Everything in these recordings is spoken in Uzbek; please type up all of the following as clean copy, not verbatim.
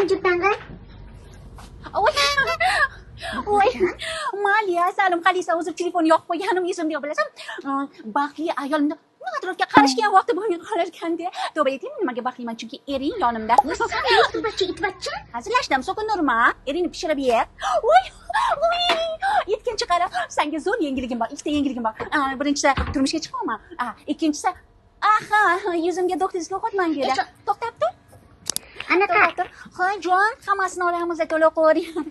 Qani juftang'i? Voy. Voy. Mayli, asalim, qalaysan? O'zim telefon yoqib qo'yganim esimda yo'q, bilasan? Baxtli ayolni atrofga qarashga ham vaqti bo'lmay qolar ekanda. Tavba aytaymi, nimaga baxtliman? Chunki ering yonimda. San youtubachcha, itbachcha. Hazillashdim, so'kinurma. Eringni pishirib ye. Voy, voy. Yetgancha qara, senga zo'r yangiligim bor. Ikkita yangiligim bor. Birinchisi turmushga chiqyapman. Ikkinchisi, aha, yuzimga doktorga o'qitman kerak. To'xtab tur. Anaqa. Ha, jon, hammasini olamiz to'liq qo'ying.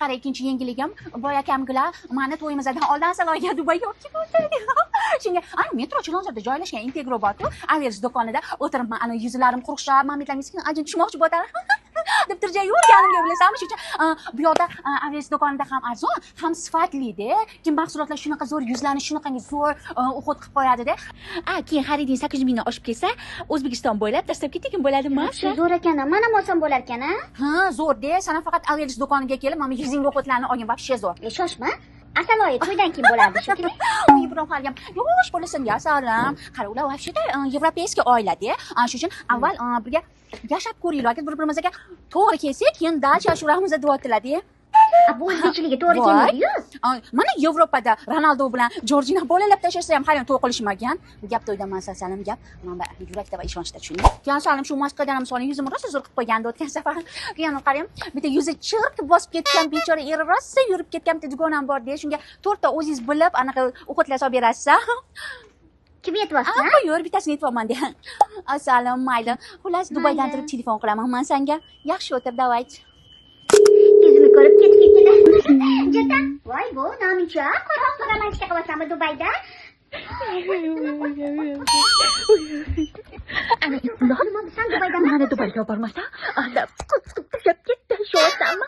Qara, ikkinchi yangiligim, boy akamgilar mani to'yimizdan oldin Saloyga Dubayga olib ketdi. Shunga, ana metro Chilonzorda joylashgan Integro bor-ku, Avers do'konida o'tiribman, ana yuzlarim quruqshab, mamitlarim sekin ajin tushmoqchi bo'ladi. Deb turjay yurganimga bilasanmi, shu uchun bu yoqda Avers do'konida ham arzon, ham sifatli-da. Kim mahsulotlar shunaqa zo'r yuzlarni shunaqangi zo'r уход qilib qo'yadi-da. Keyin xariding 800 mingdan oshib ketsa, O'zbekiston bo'ylab tashlab ketgin bo'ladimi? Shu zo'r ekan, mana ham olsam bo'lar ekan, a? Ha, zo'r-da. Sana faqat Avers do'koniga kelib, mana yuzingga уход larni olgin, вообще zo'r. Shoshma. Asal oyi to'ydan keyin bo'lardi shekilli. Ibrohim haliyam yosh bo'lasan, asalim. Qara, ular вообще-то европейский oilada. Shu uchun avval birga yashab ko'ringlar, agar bir-birimizga to'g'ri kelsak, keyin дальше yashayveramiz deyaptilar-da. Bu o'zbekchiligi to'g'ri kelmaydi-yu. Mana Yevropada Ronaldo bilan Jorjina bolalab tashlasa ham hali to'y qilishmagan. Bu gap to'ydan emas, asalim, gap mana bu yurakda va ishonchda, tushunding? Keyin asalim shu maskadan ham soling, yuzimni rosa zo'r qilib qo'ygandi o'tgan safar. Keyin qarang, bitta yuzi chirk bosib ketgan bechora eri rosa yurib ketgan bitta dugonam bor deya, shunga to'rtta o'zingiz bilib anaqa уход lar solib berasiz. Kim yetyapsiz? Qo'yur, bittasini yetyapman deya. Asalim, mayli. Xullas, Dubaydan turib telefon qilaman men senga. Yaxshi o'tir, давайте. Yuzimni ko'rib ketib ketdi. Jeta, voy bu namuncha qora romantika qilasanmi Dubayda? Ana Nima sen Dubayda mani Dubayga olib bormasa, aldab qutqib tashlab ketdi, ishonasanmi?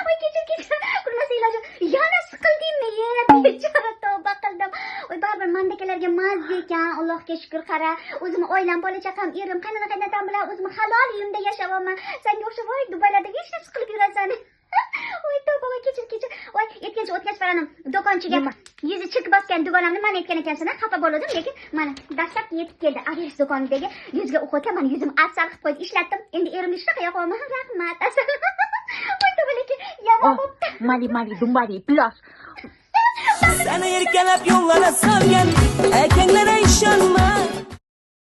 Voy, kechir, kechir. Kulmasa iloji. Yana siqildingmi? Ye, bechora, tavba qildim. Voy, baribir mandakalarga mazza ekan, Allohga shukr, qara. O'zim oilam, bola chaqam, erim, qaynona qaynotam bilan o'zim halol uyimda yashayapman. Senga o'xshab voy Dubaylarda hech siqilib yurasan. Voy, tavba, voy, kechir, kechir. Voy, yetgancha o'tgan safar do'konchiga yuzi chirk bosgan dugonamni mana aytgan ekansan, xafa bo'ldim, lekin mana dastlab yetib keldi. Avers do'konidagi yuzga уход lar mani yuzim asal qilib qo'ydi, ishlatdim. Endi erimga shunaqa yoqaman. Rahmat, asal. Voy, tavba, lekin yomon bo'pti. Mali, mali, dumbari, plos. Seni erkalab yo'llara solgan akanglara ishonma.